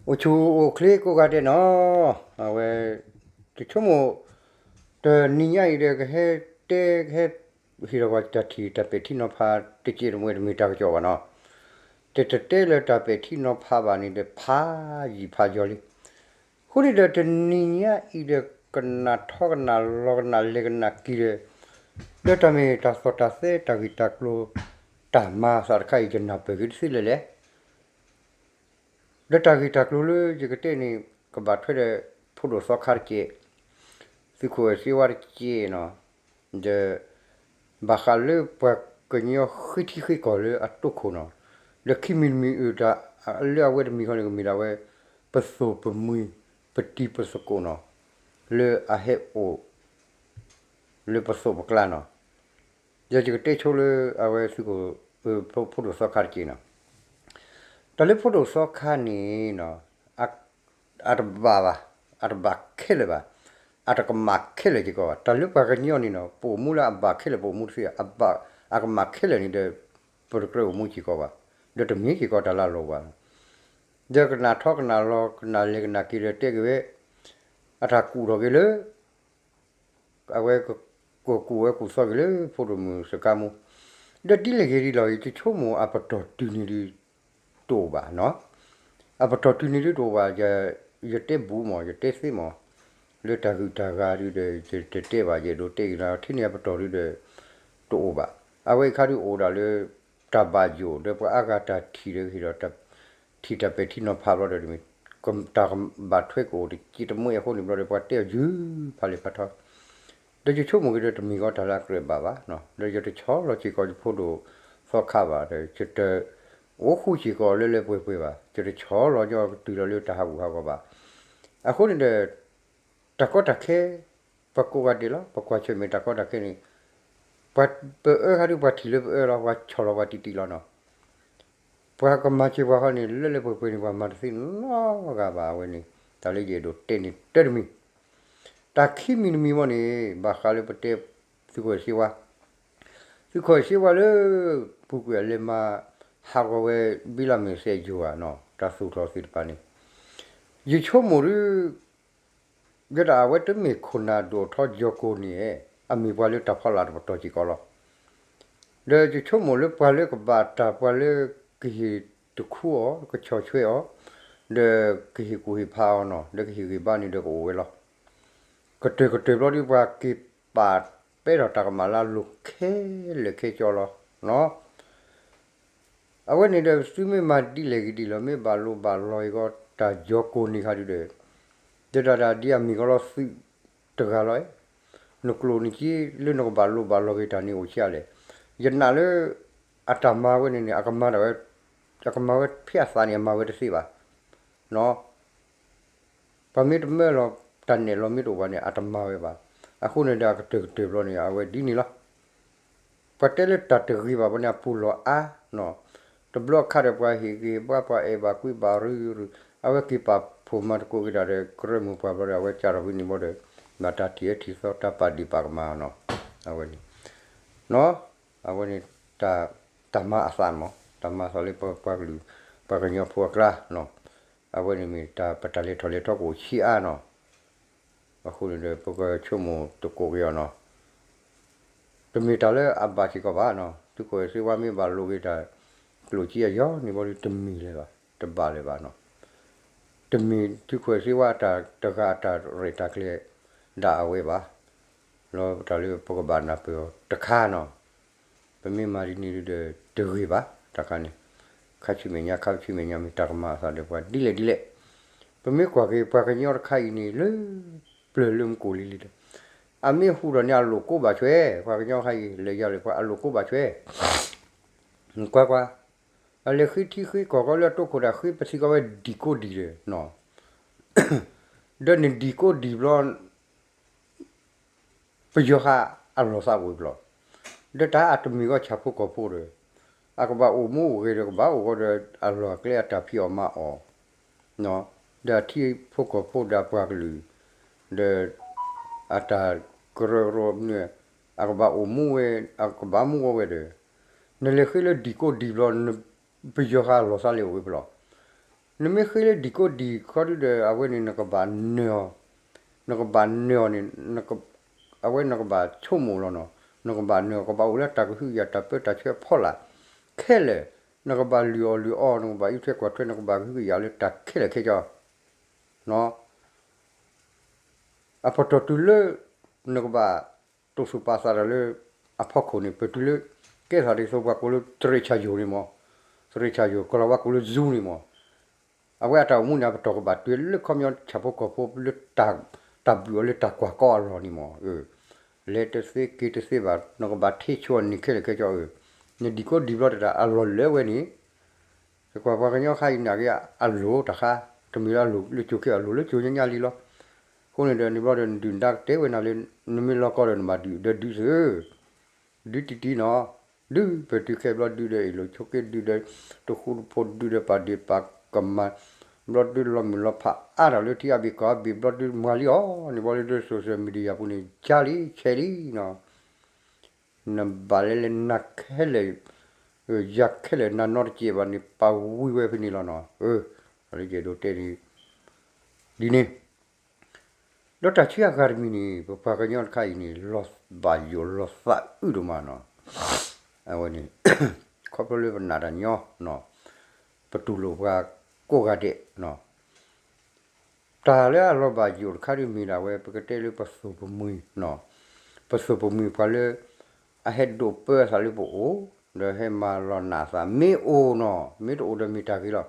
အိၣ်ဆူၣ်အိၣ်ချ့ကိးဂၤဒဲးနီၤ, အဝဲ ယဆိကမိၣ် တနံၤညါအံၤဒီး ကဟဲတဲ ကဟဲဟ့ၣ်လီၤကွၢ်တၢ်ထံၣ် တၢ်ပဲာ်ထံနီၤဖးတကဲးတမှဲၤ တမ့ၢ်တၢ်ကစီၣ်ဘၣ်နီၤ, တ တတဲလၢတၢ်ပဲာ်ထံနီၤဖးဘၣ်န့ၣ်ဒီး ဖးယံာ်ဖးယီၤလံ. အဃိန့ၣ်ဒီး တနံၤညါအံၤဒီး ကနၣ်ထီကနၣ်လီၤ ကနၣ်လဲၤကနၣ်က့ၤဒီး လၢတၢ်မ့ၢ်တၢ်သီၣ်တၢ်သဲ တၢ်ဂ့ၢ်တၢ်ကျိၤ တၢ်မၤအသးတခါအံၤ ယနၢ်ပၢၢ်က့ၤတသ့လၢၤလဲၣ်. ဒီးတၢ်ဂ့ၢ်တၢ်ကျိၤလၢယကတဲန့ၣ် ကဘၣ်ထွဲဒီး ဖိဒိၣ်သီခါတက့ၢ်, သုးခိၣ်အဲၣ်စ့ဝါတက့ၢ်နီၤ, ဒီး ဘၣ်ဃးလၢပှၤကညီဃ့ထံဃ့ကီၢ်လၢအတိခိၣ်နီၤ, ဒီးခံမံၤတမံၤအုၣ်တၢ် လၢအဝဲတမံၤဃီန့ၣ် ကမ့ၢ်ဒၣ်ဝဲ ပသိၣ်ပမှံၤ ပတံၤပသကိးနီၤ, လၢအဟဲအိၣ် လၢပသိးပကျါနီၤ, ဒီးယကတဲဆိလၢအဝဲသုးခိၣ် ဖိဒိၣ်သီခါတက့ၢ်နီၤ, တၢ်လၢဖိဒိၣ်သီခါန့ၣ်နီၤ, အတဘၣ်ဘၣ်, အတဘၣ်ခဲလၢာ်ဘၣ်, အတကမၣ်ခဲလၢာ်စ့ၢ်ကီးဘၣ်. တၢ်လၢပှၤကညီန့ၣ်နီၤ ပအိၣ်မူလၢအဘၣ်ခဲလၢာ် ပအိၣ်မူတသ့ဘၣ်, အကမၣ်ခဲလၢာ်န့ၣ်ဒီး ပတကြၢးအိၣ်မူစ့ၢ်ကီးဘၣ်, ဒီးတမ့ၢ်စ့ၢ်ကီးတၢ်လၢအလီၢ်ဘၣ်နီၤ, ဒီးကနၣ်ထီကနၣ်လီၤ ကနၣ်လဲၤကနၣ်က့ၤဒီးတဲက့ၤဝဲ အတၢ်ကူၣ်ထီၣ်က့ၤလၢ အဝဲကကူၣ်ဝဲကူၣ်သီက့ၤလၢဖိဒိၣ်မုၣ်စကါမူ, ဒီးဒ်လဲၣ်ဂ့ၤဒ်လဲၣ်ဂ့ၤ ယဆိကမိၣ်အပတီၢ်တုၤန့ၣ်ဒုးတအိၣ်ဘၣ်နီၤ, အပတီၢ်တုၤန့ၣ်ဒုးတအိၣ်ဘၣ်, ယတဲဘူးမး ယတဲသ့မး, လၢတၢ်ဂုၤတၢ်ဂၤဒုးဒီး ယတတဲဘၣ် ယအဲၣ်ဒိးတဲက့ၤလၢ ထံန့ၣ်အပတီၢ်ဒုးဒီး တအိၣ်ဘၣ်. အဝဲအံၤခါဒုးအိၣ်ဒၣ်လၢ တၢ်ဘၣ်ယိၣ်ဒီးပှၤအါဂၤတၢ်ထံၣ်ဒီးကဟ့ၣ်ဒီး ထံၣ်တၢ်ပဲာ်ထံနီၤဖးဘျီဒီး တၢ်ကဘၣ်ထွဲကအိၣ်တက့ၢ်တမှဲၤအဃိန့ၣ်ဘျီဒီး ပှၤတဲအီၤယုၢ်ဖးလဲၢ်ဖးထီ, ဒီးယဆိကမိၣ်က့ၤဒီးတမ့ၢ်ကီးတၢ်လၢအကြၢးဘၣ်ဘၣ်, ဒီးယတဆီလီၤစ့ၢ်ကီးယဖိဒိၣ်သီခါဘၣ်ဒီး ယတအိၣ်ဃူစ့ၢ်ကီးလၢလၢပှဲၤပှဲၤဘၣ်, ယတဆီလီၤညီကတုၤလီၤလၢတၢ်ဟးဂူာ်ဟးဂီၤဘၣ်. အဃိန့ၣ်ဒီး တၢ်ကီတၢ်ခဲ ပှၤကိးဂၤဒဲးလီၤ, ပကွၢ်ဆၢၣ်မဲာ်တၢ်ကီတၢ်ခဲန့ၣ် ပှၤပအၢခါဒုးပှၤထံၣ်လၢပအၢလီၤ, ပှၤဆီၣ်လီၤပှၤတံၢ်တံၢ်လီၤနီၤ, ပှၤကမၤစၢၤပှၤဃီန့ၣ် လၢလၢပှဲၤပှဲၤန့ၣ် ပှၤမၤတသ့နီတဂၤဘၣ်. အဝဲန့ၣ် တၢ်လၢယအဲၣ်ဒိးတဲန့ၣ်တၢ်တမံၤ, တၢ်ခံမံၤတမံၤမ့ၢ်န့ၣ် ဘၣ်ဃးလၢပတဲ သုးခိၣ်စ့ဝါ, သုးခိၣ်စ့ဝါလၢ ပူၤကွံာ်အလဲၤမၤဟးဂီၤဝဲ ဘံလးမဲာ်စဲးယိၤဧါနီၤ တၢ်သူၣ်ထီၣ်သ့ၣ်တဖၣ်န့ၣ် ယဆိကမိၣ်ဒုး ယဲဒၣ်အဝဲတမ့ၢ်ခိၣ်နၢ်ဒိၣ်ထီကၠီၤကိၢ်န့ၣ်, အမ့ၢ်ပှၤလၢတၢ်ဖီလာ်တပတီၢ်စ့ၢ်ကီးလီၤ. ဒီးယဆိကမိၣ်လၢပှၤလၢကဘၣ်တၢ် ပှၤလၢကဟ့ၣ်တခူအီၤ ကဆီၣ်ထွဲအီၤ, ဒီးကဟ့ၣ်ကူၣ်ဟ့ၣ်ဖးအီၤနီၤ ဒီးကဟ့ၣ်ဂံၢ်ဘါန့ၣ်ဒီးကအိၣ်ဝဲလီၤ. ကတၢၢ်ကတၢၢ်ဘျီဒုး ပှၤက့ၤပာ်ပဲထီၣ်တၢ်ကမၣ်လၢအလိၤခဲလၢာ်ခဲဆ့လီၤနီၤ. အဝဲန့ၣ်ဒီးသုမ့ၢ်မၤဒ်လဲၣ်ဂ့ၤဒ်လဲၣ် မ့ၢ်ဘၣ်လိာ်ဘၣ်လီၤအံၤဂီၢ် တၢ်ယီၤကိၢ်န့ၣ်ခါဒုးဒီး ဒီးတၢ်ဒ်အမ့ၢ်ကီးလီၤသုးတဂၤလီၤ. နကျိၣ်နစ့လၢနကဘၣ်လိာ်ဘၣ်လီၤက့ၤတၢ်န့ၣ်အိၣ်ဆံးအါလဲၣ်. ယနာ်လၢ အတၢ်မၤဝဲန့ၣ်န့ၣ် အကမၤဒၣ်ဝဲ အကမၤဝဲဖဲအသးန့ၣ် အမၤဝဲတသ့ဘၣ်နီၤ. ပှၤမ့ၢ်တမၢလီၤ တၢ်နဲၣ်လီၤမ့ၢ်တအိၣ်ဘၣ်န့ၣ် အတမၤဝဲဘၣ်. အဃိန့ၣ်ဒီး အကတၢၢ်ကတၢၢ်ဘျီန့ၣ် အဝဲဒ်န့ၣ်လီၤ. ပှၤတဲလၢတၢ်တဂ့ၤဘၣ်ဘၣ်န့ၣ် အပူၤလီၤအါနီၤ. တဘျီခါဒီးပှၤဟ့ၣ်ဂံၢ်ဘါ ပှၤအဲၣ်ဘၣ်ကွံဘၣ်ရုရု, အဝဲက့ၤပာ်ဖှိၣ်မၤသကိးက့ၤတၢ်ဒီး ကရၢမိၢ်ပှၢ်ဘျီဒီး အဝဲကၢ်ထီၣ်ဖဲန့ၣ်ဘျီဒီး မၤတၢ်ထံၣ်အၢထံၣ်သီ တၢ်ပာ်ဒံးပာ်ကမၣ်နီၤ. အဝဲန့ၣ် နီၤ အဝဲန့ၣ် တၢ်မၤအသးမး တၢ်မၤအသးလၢပပှၤကလုာ် ပှၤကညီဖိအကျါနီၤ. အဝဲန့ၣ်မ့ၢ်တၢ်ပတၢ်လဲၤထီၣ်လဲၤထီကအိၣ်ဆံးအါနီၤ. အဃိန့ၣ်ဒီး ပကဆိကမိၣ်သကိးက့ၤအီၤနီၤ. တမ့ၢ်တၢ်လၢအဘၣ်စ့ၢ်ကီးဘၣ်နီၤ. သုးခိၣ်စ့ဝါမ့ၢ်ဘၣ်လိာ်က့ၤတၢ် ကျိၣ်စ့အယီၤန့ၣ်ဘျီဒုး တမ့ၢ်လၢၤဘၣ် တဘၣ်လၢၤဘၣ်နီၤ. တမ့ၢ်သုးခိၣ်စ့ဝါတၢ်တဂၤအတၢ်ရဲၣ်တၢ်ကျဲၤဒၣ်အဝဲဘၣ်. လီၤတၢ်လၢပကဘၣ်နၢ်ပၢၢ်အီၤတခါနီၤ. ပမ့ၢ်မၤဒ်န့ၣ်ဒုးဒီးတဂ့ၤဘၣ် တၢ်ခါန့ၣ်. ခါဆူမဲာ်ညါ ခါဆူမဲာ်ညါမ့ၢ်တၢ်ကမၤအသးဒီးပှၤဒ်လဲၣ်ဒ်လဲၣ်. ပမ့ၢ်ကွၢ်က့ၤပှၤကညီတခါအံၤန့ၣ် လၢပျၢၤလၢမူခိၣ်လံၤလံၤဒီး အမ့ၢ်ဟူးထီၣ်န့ၣ် အလိၣ်ကိးဘၣ်ဆွဲ, ပှၤကညီတခါအံၤ လဲၤယၤလဲၣ် ပှၤအလိၣ်ကိးဘၣ်ဆွဲ ကွၢ်ကွၢ်, အလဲၤဃ့ထံဃ့ကီၢ်ကီးလၢအတိခိၣ်ဒီး ဃ့ပသံကွၢ်ဝဲဒံၣ်ကိးဒံၣ်ဒီး, ဒီးနဒံၣ်ကိးဒံၣ်ဘျီ ပယီၤဃာ်အလီၢ်သးအိၣ်ဝဲဖျီၣ်, ဒီးတၢ်အတမ့ၢ်ဂီၢ်ဆၣ်ဖိကီၢ်ဖိဒီး, အကဘၣ်အိၣ်မူအိၣ်ဂဲၤဒီးကဘၣ်အိၣ်ဂီၢ်ဒီး အလီၢ်အကျဲအတၢ်ဖံးအီၣ်မၤအီၣ် ဒီးအထံဖိကီၢ်ဖိဒီးအပှၤကလုာ်, ဒီး အတၢ်ကရၢကရိမနုၤ, အကဘၣ်အိၣ်မူဝဲ, အကဘၣ်မူဂီၢ်ဝဲဒီး, နလဲၤဃ့လၢဒံၣ်ကိးဒံၣ်ဘျီ, ပယီၤဃာ်အလီၢ်သးလဲၤအိၣ်ဝဲဖျီၣ်, နမ့ၢ်ဃ့လၢဒံၣ်ကိၣ်ဒံၣ်ခီဒုဒီး အဝဲန့ၣ်နကဘၣ်နၢၤအီၤ, နကဘၣ်နၢၤအီၤန့ၣ် အဝဲနကဘၣ်ဆိကမိၣ်လီၤနီၤ, နကဘၣ်နၢၤအီၤ ကဘၣ်အိၣ်လၢတၢ်ကဟုကယာ်တၢ်ပၢတၢ်ဆှၢအဖီလာ်ခဲလၢာ်, နကဘၣ်လုၢ်အီၣ်လုၢ်အီ, နကဘၣ်အံးထွဲကွၢ်ထွဲ, နကဘၣ်ကဟုကယာ်လၢတၢ်ခဲလၢာ်ခဲဆ့ အပတီၢ်တုၤလၢ နကဘၣ်တိာ်သူၣ်ပာ်သးတၢ်လၢအဖီခိၣ်န့ၣ် ပတုၤလၢ ကဲသးဒ်သိးပှၤကိးလၢသရ့ၣ်ဆၣ်ယိာ်န့ၣ်မး, သရ့ၣ်ဆၣ်ယိာ် ကီၤလၤဝါကိးလၢ Zoom န့ၣ်မး, အဝဲအတၢ်အိၣ်မူန့ၣ် အပတီၢ်ကဘၣ်တုၤလၢခီပညီဆၣ်ဖိကီၢ်ဖိလၢ တၢ်ဘုၣ်အီၤလၢတၢ်ကွၢ်ကီအလီၢ်န့ၣ်မး, လဲၤတသ့က့ၤတသ့ဘၣ် နကဘၣ်ထ့ဆိအန့ၣ်ခဲလၢာ်ခဲဆ့ နဒံၣ်ကိၣ်ဒံၣ်ဘျီတဒၣ်အလီၢ်လၢဝဲန့ၣ် ကွၢ်ပှၤကညီခါအံၤနာ်က့ အလိၤတခါ, တမ့ၢ်လၢအလိၤလၢကၠိခဲအလိၤလၢကၠိညါညါလံလီၤ. အဃိန့ၣ်ဒီးန့ၣ်ဘျီဒီး နဒုၣ်နဒါကတဲဝဲနၤလၢ နမ့ၢ်လီၤကီဒီးနဘၣ်ဒုၣ်ဒီးဒုးသု, ဒုးတံၢ်တံၢ်နီၤ, ဒုးပတုၤခဲဘျီဒုးဒီးအ့ၣ်လိာ်ဆိးက့ဒုးဒီး တဃူတဖိးဒုးဒီးပာ်ဒ့ၣ်ပာ်ကမၣ်, ဘျီဒုးလီၤမုၢ်လီၤဖးအါထီၣ်လၢထံအါဘ့ၣ်ကီၢ်အါဘ့ၣ်ဘျီဒုးမၤလံအီၤန့ၣ်ဘျီလၢ social media ပူၤန့ၣ် ကၢ်လံဆဲးလံနီၤ နဘၣ်လဲၤလဲၤနၤခဲလၢာ်, ယၤခဲလၢာ်နၤနီတစဲးဘၣ်န့ၣ် ပာ်ဝံၤဝဲဖဲန့ၣ်လီၤနီၤ. အလၢယအဲၣ်ဒိးတဲန့ၣ် ဒ်န့ၣ် ဒီးတၢ်ဆံအဂၤတမံၤန့ၣ် ပပှၤကညီတခါအံၤန့ၣ် လီၤဘၣ်ယိၣ်လီၤသးအုးဒိၣ်မးနီၤ. အဝဲန့ၣ် ခီဖျိလၢပနာ်တၢ်ညီနီၤ, ပတူၢ်လိာ်ပှၤကိးဂၤဒဲးနီၤ တၢ်လၢအလီၤဘၣ်ယိၣ်တခါဒ်မ့ၢ်ဒၣ်ဝဲ ပကတဲလၢပသိၣ်ပမှံၤ, ပသိၣ်ပမှံၤပှၤလၢ အဟဲဒိးပၢအသးလၢပအိၣ်, ဒီးဟဲမၤလီၤနာ်အသး မ့ၢ်အိၣ်နီၤ, မ့ၢ်တအိၣ်ဒီးမ့ၢ်တၢ်ဂ့ၤလီၤ.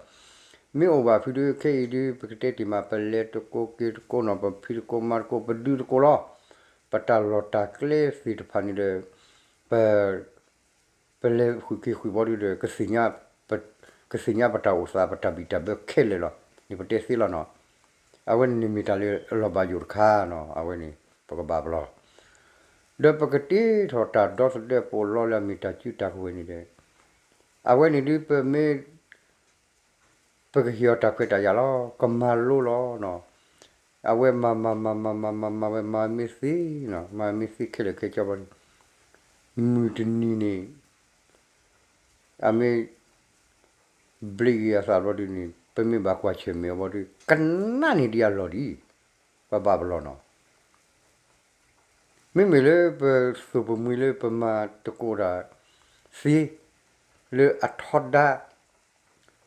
မ့ၢ်အိၣ်ဘၣ်ဖုဒုခဲအံၤဒု ပကတဲတ့ၢ်မး ပလဲၤတကိးက့ၤတကိးနီၤ, ပဖံးတကိးမၤတကိး ပဒုးတကိးလီၤ. ပတၢ်လီၢ်တၢ်ကျဲသ့ၣ်တဖၣ်န့ၣ်ဒီး ပ ပလဲၤဃုာ်က့ၤဃုာ်ဘီဒုဒီး ကသ့ၣ်ညါ ကသ့ၣ်ညါပတၢ်အိၣ်သးပတၢ်ဘံၣ်တၢ်ဘၢခဲလၢာ်လီၤ. န့ၣ်ပတဲသ့လီၤနီၤ. အဝဲန့ၣ်မ့ၢ်တၢ်လၢအလီၤဘၣ်ယိၣ်တခါနီၤ, အဝဲန့ၣ် ပကဘၣ်ပလီၢ် ဒီးပကတ့ထီၣ်တၢ်ဒီသဒၢပအိၣ်လီလၢအမ့ၢ်တၢ်စုတၢ်ကဝဲၤန့ၣ်ဒီး အဝဲန့ၣ်ဒုပမ့ၢ် ပကဟ့ၣ်အီၤတၢ်ခွဲးတၢ်ယာ်လီၤ, ကမၤလိလီၤနီၤ. အဝဲမၤမၤမၤမၤမၤမၤဝဲမၤမ့ၢ်သ့နီၤ, မၤမ့ၢ်သ့ခဲလၢာ်ခဲဆ့ဘီဒု မုၢ်တနံၤန့ၣ် အမ့ၢ် ဘျ့က့ၤအသးဘျီဒုန့ၣ် ပမ့ၢ်ဘၣ်ကွၢ်ဆၢၣ်မဲာ်အီၤဘျီဒု ကနၣ်န့ၢ်ဒံးအလီၢ်ဒံး, ပဘၣ်ပလီၢ်နီၤ. မ့မ့ၢ်လၢပသိၣ်ပမှံၤလၢပမၤသကိးတၢ်သ့ လၢအထီဒါ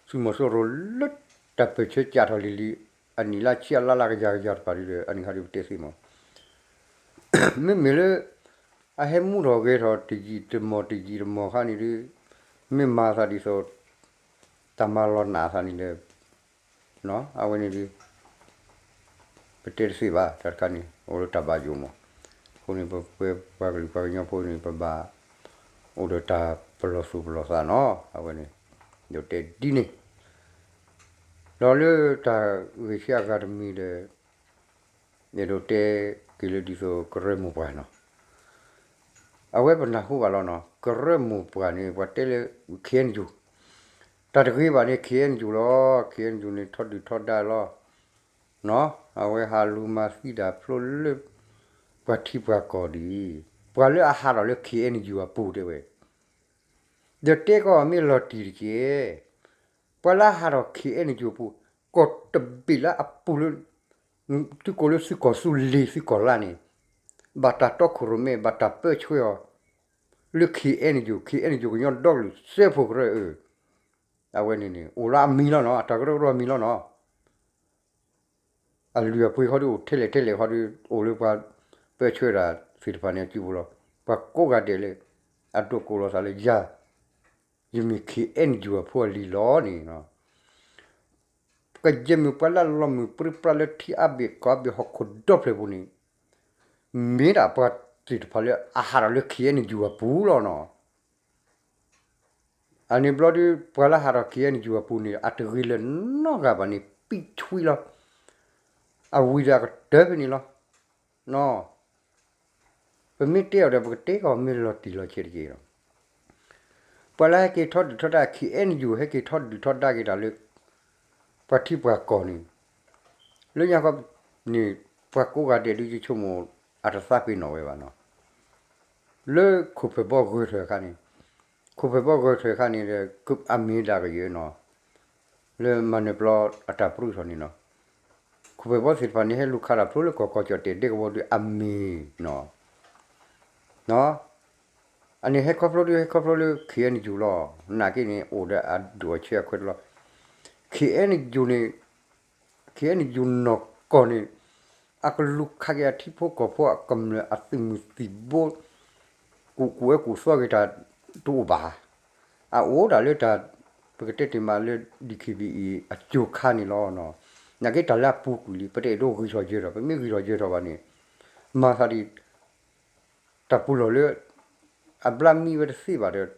သုးမီၤစိရိၤလၢတၢ်ပၢၢ်ဆၢကၢ်ထီၣ်လံၤလံၤ အနံၣ်လါဆံအလါလါကယၤကယၤတဖၣ်ဒုဒီး အန့ၣ်ခါဒုပတဲသ့မး မ့မ့ၢ်လၢ အဟဲမူထီၣ်ဂဲၤထီၣ်တယံာ်တမီၢ်တယံာ်တမီၢ်ခါန့ၣ်ဒု မ့ၢ်မၤသးဒ်သိး တၢ်မၤလီၤနာ်သးန့ၣ်ဒီး အဝဲန့ၣ်ဒု ပတဲတသ့ဘၣ် တၢ်တခါန့ၣ် အိၣ်လၢတၢ်ဘၣ်ယိၣ်မး. အဃိန့ၣ် ပပှၤကလုာ်ပှၤကညီဖိန့ၣ် ပဘၣ်အိၣ်ဒီးတၢ်ပလီၢ်သူၣ်ပလီၢ်သးနီၤ အဝဲန့ၣ် ဒိးတဲဒ်န့ၣ် ဒီးလၢတၢ်ဂ့ၢ်ဆံးအဂၤတမံၤဒီး အဲၣ်ဒိးတဲက့ၤလၢဒ်သိးကရၢမိၢ်ပှၢ်နီၤ. အဝဲပနၢ်ဟူဘၣ်လီၤနီၤ, ကရၢမိၢ်ပှၢ်န့ၣ် ပှၤတဲလၢ ခ့ၣ်အဲၣ်ယူၣ်, တၢ်တဂ့ၤဘၣ်န့ၣ် ခ့ၣ်အဲၣ်ယူၣ်လီၤ. ခ့ၣ်အဲၣ်ယူၣ်န့ၣ် ထီဒုၣ်ထီဒါလီၤ. အဝဲဟးလူၤမၤသံတၢ်ဖျိလၢ ပှၤထံပှၤကီၢ်ဒ်အံၤ, ပှၤလၢအဟးထီၣ်လၢ ခ့ၣ်အဲၣ်ယူၣ်အပူၤတဲဝဲ, ဒီးတဲကီးမ့ၢ်လီၤတံၢ်တက့ၢ် ပှၤလၢအဟးထီၣ် ခ့ၣ်အဲၣ်ယူၣ်အပူၤ, ကီၢ်တဘ့ၣ်လၢအပူၤလၢ သုးကိးလၢသုးကီၢ်သူလ့ၤသုးကီၢ်လါန့ၣ် ဘၣ်တၢ်တီခိၣ်ရိၣ်မဲ ဘၣ်တၢ်ပၢဆှၢအီၤ လၢ ခ့ၣ်အဲၣ်ယူၣ်, ခ့ၣ်အဲၣ်ယူၣ်ကညီဒီကလုာ်စၢဖှိၣ်ကရၢအၢ, အဝဲန့ၣ်န့ၣ် အိၣ်လၢအမံၤလီၤနီၤ, အတၢ်ကရၢကရိအမံၤလီၤနီၤ. အလုၢ်အပှ့ၤဃီဒုအိၣ်ထဲလဲၣ်ထဲလဲၣ်ဃီဒု အိၣ်လၢပှၤပၢဆှၢတၢ်သ့ၣ်တဖၣ်န့ၣ်အစုပူၤလီၤ. ပှၤကိးဂၤဒဲးလၢ အဒိးကိးလီၤသးလၢယၤ, ယမ့ၢ် ခ့ၣ်အဲၣ်ယူၣ်အဖိအလံၤလီၤန့ၣ် ကယဲၢ်မ့ၢ်ပှၤလၢအလီၤမုၢ်ပြံပြါလၢထံအါဘ့ၣ်ကီၢ်အါဘ့ၣ်ဟီၣ်ခိၣ်ဒီဖျၢၣ်ပူၤန့ၣ်, မ့ၢ်ဒၣ်ပှၤသ့ၣ်တဖၣ်လၢအဟးထီၣ်လၢ ခ့ၣ်အဲၣ်ယူၣ်အပူၤလီၤနီၤ. အန့ၣ်ဘျီဒု ပှၤလၢဟးထီၣ် ခ့ၣ်အဲၣ်ယူၣ်အပူၤန့ၣ် အတဂ့ၤလၢၤနီတဂၤဘၣ်န့ၣ် ပံၣ်ဆွံလီၤ. အဝံၤဒီးအကတၢၢ်ဖဲန့ၣ်လီၤ. ပမ့ၢ်တဲအီၤဒီး ပကတဲကီးမ့ၢ်လီၤတံၢ်လီၤဆဲးတက့ၢ်လီၤ. ပှၤလၢဟဲက့ၤထီဒုၣ်ထီဒါ ခ့ၣ်အဲၣ်ယူၣ် ဟဲက့ၤထီဒုၣ်ထီဒါက့ၤတၢ်လၢ ပှၤထံပှၤကီၢ်န့ၣ်, လၢညါခီန့ၣ် ပှၤကိးဂၤဒဲးဒုယဆိကမိၣ် အတသးပ့ၤနီၣ်ဝဲဘၣ်နီၤ. လၢခိၣ်ဖၢၣ်ဘီဂၢၢ်ထၢၣ်အခါန့ၣ်, ခိၣ်ဖၢၣ်ဘီဂၢၢ်ထၢၣ်အခါန့ၣ်ဒီး အမ့ၢ်ဒၣ်ကယဲၢ်နီၤ လၢမၤနၢၤပျီအတၢ်ပြူၢ်ထီၣ်န့ၣ်နီၤ, ခိၣ်ဖျီၣ်သ့ၣ်တဖၣ်န့ၣ် ဟဲလူၤခးတၢ်ဖျိလၢကီၢ်ကီၢ်ကၠီၣ်တဲၣ်ဒဲကဝီၤဒုးအမ့ၢ်နီၤ, အန့ၣ်ဟဲခီဖျိဒုး ဟဲခီဖျိလၢ ခ့ၣ်အဲၣ်ယူၣ်လီၤ. နာ်က့န့ၣ် အိၣ်ဒီးအဒိၣ်အဆံးအခွဲးတလီၤ. ခ့ၣ်အဲၣ်ယူၣ်န့ၣ် ခ့ၣ်အဲၣ်ယူၣ်နီၢ်ကီၢ်န့ၣ် အကလူၤခးက့ၤအထံဖိကီၢ်ဖိအကမျၢၢ်အသုးမုၢ်သံၣ်ဘိ ကူၣ်ကူၣ်အၢကူၣ်သီက့ၤတၢ်တအိၣ်ဘၣ်. အအိၣ်ဒၣ်လၢတၢ် ပကတဲတ့ၢ်မးလၢ ဒီးခ့ၣ်ဘံၣ်အံၤ အစိၤခါန့ၣ်လီၤ. နာ်က့တၢ်လၢအပူၤကွံာ်လံ ပတအဲၣ်ဒိးဂံၢ်ထီၣ်ယၢၤထီၣ် ပမ့ၢ်ဂံၢ်ထီၣ်ယၢၤထီၣ်ဘၣ်န့ၣ် မၤသးဒ် တၢ်ပူၤလီၢ်လၢ အဘျါမံဝဲတသ့ဘၣ်ဒီး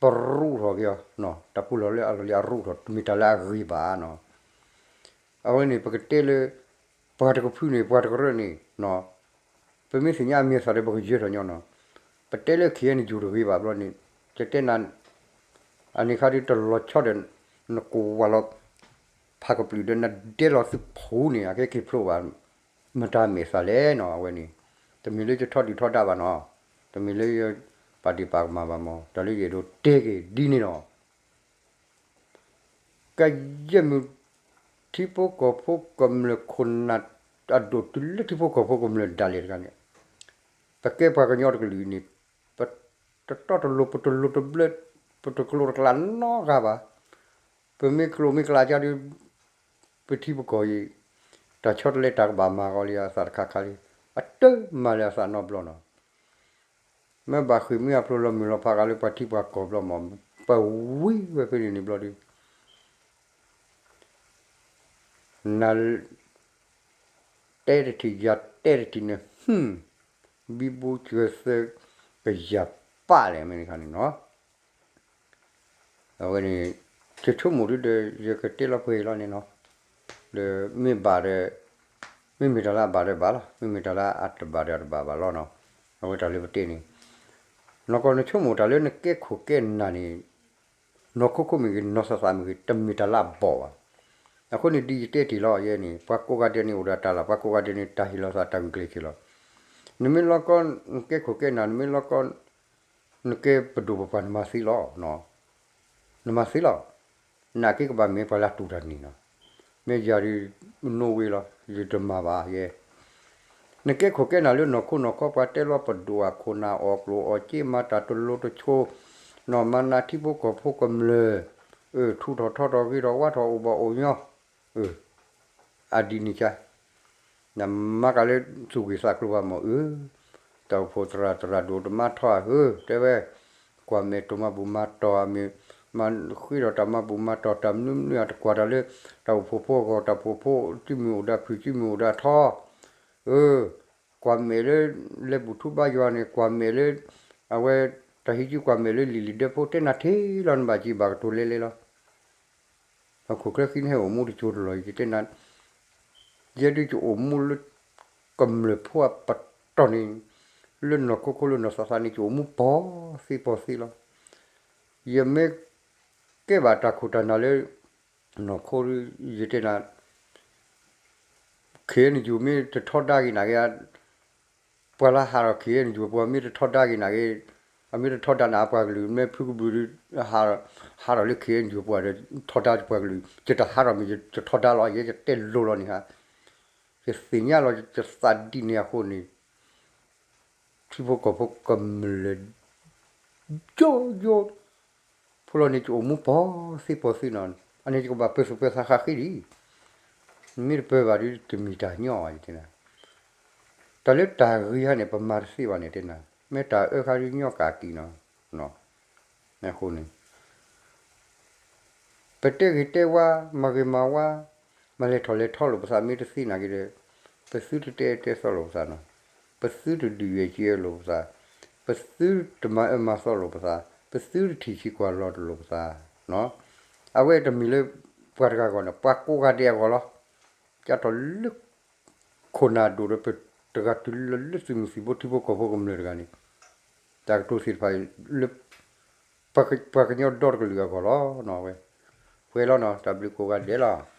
ပရူးထီၣ်က့ၤအီၤ, တၢ်ပူၤလီၢ်လၢအလီၢ်လံအရူးထီၣ် တမ့ၢ်တၢ်လၢအဂ့ၤဘၣ်နီၤ. အဝဲန့ၣ် ပကတဲလၢ ပှၤတကဖုန့ၣ် ပှၤတကရၢန့ၣ် ပမ့ၢ်သ့ၣ်ညါအမံၤအသၣ်ဒီး ပကယၢၤထီၣ်ညီနီၤ. ပတဲလၢ ခ့ၣ်အဲၣ်ယူၣ်တဂ့ၤဘၣ်ဘျီန့ၣ် ယတဲနၤ အန့ၣ်ခါဒုးတလီၤဆီဒီး နကိးဝၤလီၤ ဖးကပျုာ်ဒီးနဒဲလီၤသုဖူန့ၣ် အကဲက့ၤဖျိဘၣ် မတၤမဲာ်သၣ်လဲၣ်နီၤ အဝဲန့ၣ် တမ့ၢ်လၢယထီဒုၣ်ထီဒါဘၣ်နီၤ, တမ့ၢ်လၢယပာ်ဒ့ၣ်ပာ်ကမၣ်ဘၣ်မၢ် တၢ်လၢယအဲၣ်ဒိးတဲက့ၤဒ်န့ၣ်နီၤ. ကယဲၢ်မုၢ် ထံဖိကီၢ်ဖိကမျၢၢ်ခိၣ်နၢ် အဒိၣ်တုၤလၢထံဖိကီၢ်ဖိကမျၢၢ်ဒၣ်လဲာ်တဂၤန့ၣ် ပကဲပှၤကညီတကလုာ်န့ၣ် ပတတီတလိၤ ပတလိၤတဘျၢ ပတကျိၤတကျဲနီတဂၤဘၣ်. ပမ့ၢ်ကျိၤမ့ၢ်ကျဲကါဒီး ပထံပကီၢ်အံၤ တၢ်ဆီတလဲတၢ်ကဘၣ်မၤဂီၤလံအသးတခါခါလံ, အတမၤလၢအသးနီတဘျီနီၤ. မ့ၢ်ဘၣ်ဃ့ၢ်မှံဟးဖျိးလီၤမုၢ်လီၤဖးဂၤလၢပှၤထံပှၤကီၢ်ဘျီမၢ် ပဝံဝဲဖဲန့ၣ်န့ၣ်ဘျီဒီး န တဲတထံၣ်ယၤတဲတထံၣ်န့ၣ် ဟူ ဘံဘူစၢၤသၢ ကယၤပာ်လဲၣ်မ့ၢ်တခါန့ၣ်နီၤ. အဝဲန့ၣ် ယဆိကမိၣ်ဒ်ဒီး ယကတဲလီၤပှဲၤလီၤန့ၣ်နီၤ, ဒီးမ့ၢ်ဘၣ်ဒီး မ့မ့ၢ်တၢ်လၢအဘၣ်ဒီးဘၣ်လီၤ, မ့မ့ၢ်တၢ်လၢအတဘၣ်ဒီးအတဘၣ်ဘၣ်လီၤနီၤ. အဝဲတၢ်လၢပတဲန့ၣ် နီၢ်ကီၢ်နဆိကမိၣ်တၢ်လၢနကဲခိၣ်ကဲနၢ်န့ၣ် နီၢ်ခိခိမ့ၢ်ဂ့ၤ နီၢ်သးသးမ့ၢ်ဂ့ၤ တမ့ၢ်တၢ်လၢအဘီၣ်ဘၣ်. အဃိန့ၣ်ဒ်ယတဲတ့ၢ်လီၤယဲန့ၣ် ပှၤကိးဂၤဒဲးန့ၣ်အိၣ်ဒီးတၢ်လီၤ, ပှၤကိးဂၤဒဲးန့ၣ် တၢ်ဟ့ၣ်လီၤသးတၢ်ဂုာ်ကျဲးစၢးလီၤ. နမ့ၢ်လီၤကီ နကဲခိၣ်ကဲနၢ် နမ့ၢ်လီၤကီ နကဲပဒိၣ်ပပှၢ်နမၤသ့လီၤ. နမၤသ့လီၤ. နာ်က့ကဘၣ်မ့ၢ်ပှၤလၢအတူၢ်တၢ်န့ၣ်နီၤ. မ့ၢ်ယၤဒ် နိဝ့လီၤ ယတမၤဘၣ်ယဲ နကဲခိၣ်ကဲနၢ်လၢနီၢ်ခိနီၢ်ခီ ပှၤတဲလီၤပဒိၣ်အခိၣ်နၢ်အီၣ်ကျိၣ်အီၣ်စ့မၤတၢ်တလိၤတဆိ, နီၢ်မၤနၢၤထံဖိကီၢ်ဖိကမျၢၢ်, ထူးထီၣ်ထီထီၣ်ဂ့ၤထီၣ်ဝါထီၣ်အိၣ်ဘၣ်အိၣ်ညီ, အဒ်န့ၣ်ကါ, နမၤကၤလၢသူၣ်ဂ့ၤသးကျိၤဘၣ်မၢ်ဧၢ, တၢ်အိၣ်ဖှိၣ်သရၣ်သရၣ်ဒိၣ်တမါထီဧၢ, တဲဝဲ, ကွၢ်မဲာ်တိၢ်မၤဘူၣ်မၤတီၢ်အမ့ၢ်, မၤဃ့ဒီးတၢ်မၤဘူၣ်မၤတီၢ်တၢ်မနုၤမနုၤ အတကွၢ်တၢ်လၢ, တၢ်အိၣ်ဖှိၣ်ဖိအဂီၢ် တၢ်အိၣ်ဖှိၣ်ဖိ စုမုၢ်အိၣ်ဒၣ်ဖုၣ်စုမုၢ်အိၣ်ဒၣ်ထီ, အၢ ကွၢ်မဲာ်လၢ လဲၤဘူၣ်ထူဘါယွၤန့ၣ် ကွၢ်မဲာ်လၢ အဝဲ တၢ်ဟံးစုကွၢ်မဲာ်လၢလံာ်လံာ်ဒၢဖိ တဲနၤထံလီၤ နဘၣ်ကံဘၣ်ကတိၤလဲလဲလီၤ. ပခိၣ်ချၢဃံန့ၣ်ဟဲအိၣ်မူတစိၤတလီၢ်အံၤ ယတဲနၤ, ယဲဒုးယအိၣ်မူလၢ ကမျၢၢ်ဖိအပတီၢ်န့ၣ်, လၢနီၢ်ခိခိလၢနီၢ်သးသးန့ၣ် ယအိၣ်မူပီသ့ပီသ့လီၤ. ယမ့ၢ်ကဲဘၣ်တၢ်ခိၣ်တၢ်နၢ်လၢ နီၢ်ခိ ယတဲနၤ ခ့ၣ်အဲၣ်ယူၣ် မ့ၢ်တထီဒါက့ၤနာ်က့, ပှၤလၢဟးထီၣ် ခ့ၣ်အဲၣ်ယူၣ် ပှၤမ့ၢ်တထီဒါက့ၤနာ်က့, အမ့ၢ်တထီဒါနၤပှၤကလုာ် မ့ၢ်ဖုကဘုးဒီး ဟးထီၣ်လၢ ခ့ၣ်အဲၣ်ယူၣ် ပှၤဒီးထီဒါပှၤကလုာ် ယတဟးထီၣ်မ့ၢ်ယတထီဒါလီၤ ယဲယတဲလိၤလီၤန့ၣ်ဧါ. ယသ့ၣ်ညါလီၤယသးဒ်န့ၣ်အဃိန့ၣ် ထံဖိကီၢ်ဖိကမျၢၢ် ယိယိ ဖိလီၤန့ၣ် ယအိၣ်မူပီသ့ပီသ့နီၤ, အန့ၣ်ယကဘၣ်ပၢၤသူၣ်ပၢၤသးဃးဃံဒံး, မ့ၢ်တပၢၤဘၣ်ဒီးတမ့ၢ်တၢ်ညီဘၣ်ယတဲနၤ, တၢ်လၢတၢ်ဂ့ၤဟါန့ၣ် ပမၤတသ့ဘၣ်န့ၣ်တဲနၤ, မ့ၢ်တၢ်အၢခါဒုးညီကၣ်ကံနီၤ, အဃိန့ၣ် ပတဲဂ့ၤတဲဝါ မၤဂ့ၤမၤဝါ, မၤလဲၤထီၣ်လဲၤထီလိာ်ပသးမ့ၢ်တသ့နာ်က့ဒီး, ပသုတတဲအၢတဲသီလိာ်ပသးနီၤ, ပသုတဒုးယဲၢ်က့အၢလိာ်ပသး, ပသုတမၤအၢမၤသီလိာ်ပသး, ပသုတထံၣ်ဆံးကွၢ်လီၤတလိာ်ပသး, အဝဲတမ့ၢ်လၢ ပှၤတဂၤအဂီၢ်န့ၣ် ပှၤကိးဂၤဒဲးအဂီၢ်လီၤ, ကၢ်ထီၣ်လၢ ခိၣ်နၢ်ဒိၣ်ဒီးပတဂၤတုၤလၢသုးမုၢ်သံၣ်ဘိထံဖိကီၢ်ဖိကမျၢၢ်တဂၤန့ၣ်, တၢ်ကတိၤသ့ၣ်တဖၣ်အံၤလၢ ပှၤကညီဒီတကလုာ်အဂီၢ်လီၤနီၤဝဲ, ပှဲၤလီၤနီၤ တၢ်ဘျုးကိးဂၤဒဲးလီၤ.